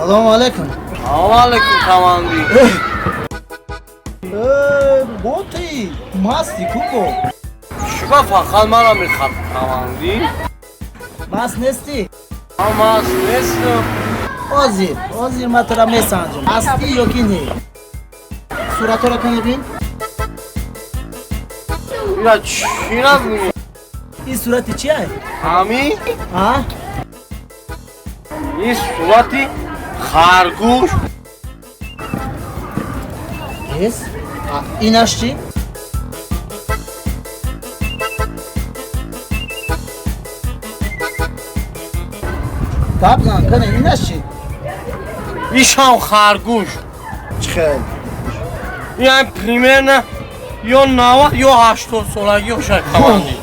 Салому алейкум. Салому алейкум, командир. Бо ти масти куко. Шума фақат мара мехаб, командир. Маст нестӣ? Ман маст нестам. Ҳозир, ҳозир ман тура месанҷам. Ҳастӣ ё ки не? Суратҳоро кани бин. Ира чӣ назмӣ? Ин сурати чия? Ҳами? А? Ин сурати харгӯш. Ес? Инаш чӣ? Гап зан, кане инаш чӣ? Ишам харгӯш. Чӣ хел? Ин примерно ё 90 ё 80 солагӣ бошад, командир.